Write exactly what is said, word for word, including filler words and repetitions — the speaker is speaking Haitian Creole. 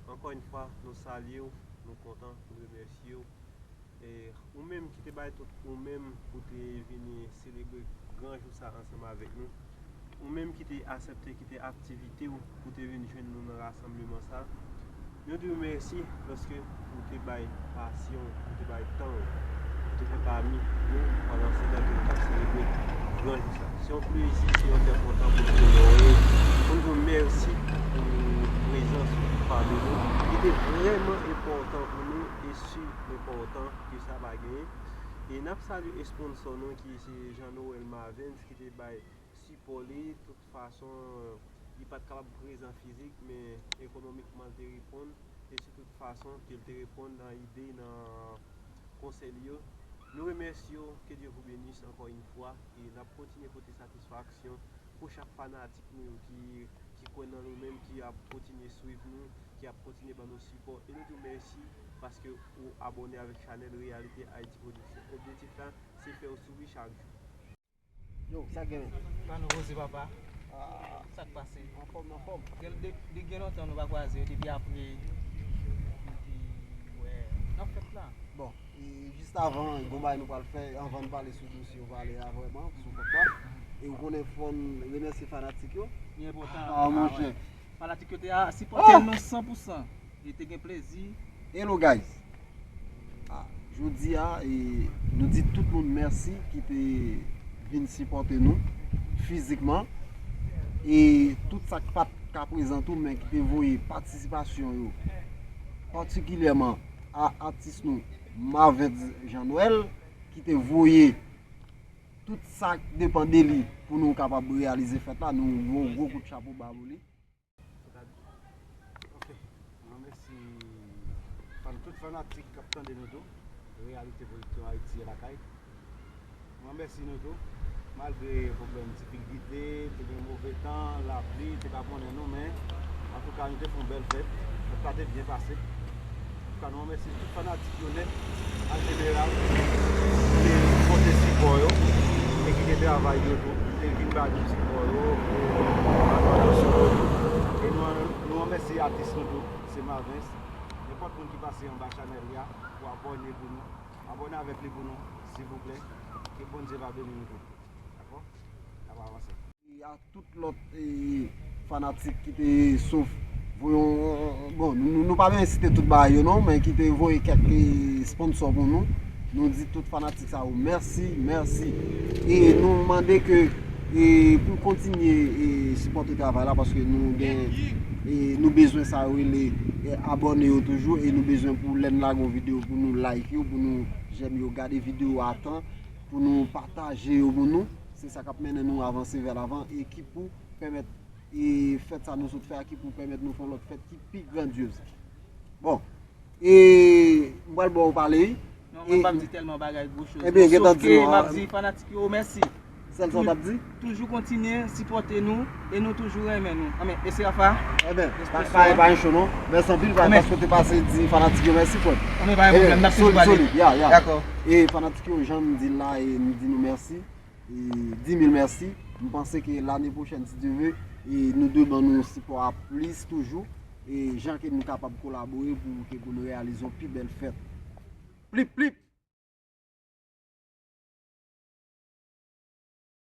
Ankò yon fwa, nou salye w, nou kontan, nou remèsye w. E ou menm ki te bay tout ou menm pou te vini selebre gran jou sa ansanm avèk nou. Ou menm ki te aksepte kite aktivite w pou te vin jwenn nou nan rasanbleman sa. Nou di w mèsi paske ou te bay pasyon w, ou te bay tan w, ou te fè pami nou pandan se tan ke nou t ap selebre gran jou sa. Se yon plezi, se yon kè kontan pou nou onore, pou nou di w mèsi pou prezans ou pami nou. Li te vrèman enpòtan pou nou e si enpòtan ke sa pa genyen. E n ap salye esponsò nou ki se Jean Noël Marvens ki te bay sipò li. Tout fason, li pa t kapab prezan fizik, men ekonomikman l te reponn. E se tout fason ke l te reponn nan ide, nan konsèy li yo. Nou remèsye w, que Dieu vous bénisse encore une fois, e n ap kontinye pote satisfaksyon pou chak fanatik nou yo ki, ki kwè nan nou menm, ki ap kontinye swiv nou, ki ap kontinye ban nou sipò. E nou di w mèsi paske ou abòne avèk chanèl Réalité Haïti Production. Objektif la, se fè w souri chak jou. Yo, sa gen? Sa nou poze, papa? Ah, sa k pase? Anfòm, anfòm. Gen, de, de gen lontan nou pa kwaze, depi apre, depi, wè, nan fèt la. Bon, e jis avan, gon bagay nou pral fè, anvan n pale sou dosye yo pale a vrèman, sou fèt la. E ou konnen fò n remèsye fanatik yo. Li enpòtan. Ah, monchè. Fanatik yo te a sipòte nou san pou san. E te gen plezi. Hello guys. Ah, jodi a, e, nou di tout moun mèsi ki te vin sipòte nou fizikman. E tout sa k pa t ka prezan tou, men ki te voye patisipasyon yo, patikilyèman a atis nou, Marvens Jean Noël, ki te voye tout sa k depann de li pou nou kapab reyalize fèt la. Nou voye yon gwo kout chapo ba pou li. Ok. Mwen remèsye fan, tout fanatik k ap tande nou tou. Réalité Production Haïti lakay. Mwen remèsye nou tou. Malgre pwoblèm difikilte, te gen move tan, lapli, te pa konnen nou, men antouka nou te fè yon bèl fèt. Fèt la te byen pase. Antouka nou remèsye tout fanatik yo nèt, an jeneral, ki te pote sipò yo e ki te travay yo tou, ki te vin ba nou sipò yo, e, e nou, nou remèsye atis nou tou, se Marvens. Nenpòt moun ki pase anba chanèl li a pou abòne pou nou, abòne avèk li pou nou, silvouplè. Ke Bondye va beni nou tout. Dakò? N ap avanse. E a tout lòt, e, fanatik ki te sof voye yon, bon, nou, nou, nou pa bezwen site tout bagay yo non, men ki te voye kèk, e, sponsò pou nou. Nou di tout fanatik sa yo mèsi, mèsi. E nou mande ke, e, pou kontinye, e, sipòte travay la, paske nou gen, e, nou bezwen sa yo rele, e, abòne yo toujou, e nou bezwen pou lè n lage yon videyo pou nou like yo, pou nou j'aime yo, gade videyo a tan, pou nou pataje yo pou nou. Se sa k ap mennen nou avanse vè lavan e ki pou pèmèt, e, fèt sa nou sot fè a ki pou pèmèt nou fè yon lòt fèt ki pi grandyoz. Bon, e m pral ba w pale. Non, mwen p ap di tèlman bagay gwo choz. Ebyen, gentan di nou. M ap di fanatik yo mèsi. Sèl sa w t ap di? Toujou kontinye sipòte nou e nou toujou renmen nou. Anben, e se Rafa. Ebyen, pa, pa, pa yon cho non. Mèsi anpil, pa, paske w te pase di fanatik yo mèsi, frè. Anben, pa gen pwoblèm, n ap toujou pale. Solid, ya, ya. Dakò. E fanatik yo, jan m di l la, e m di nou mèsi. E di mil mèsi. M panse ke lane pwochèn, si Dye vle, e nou dwe ban nou sipò a plis toujou. E jan ke nou kapab kolabore pou ke pou nou reyalize yon pi bèl fèt. Plip, plip!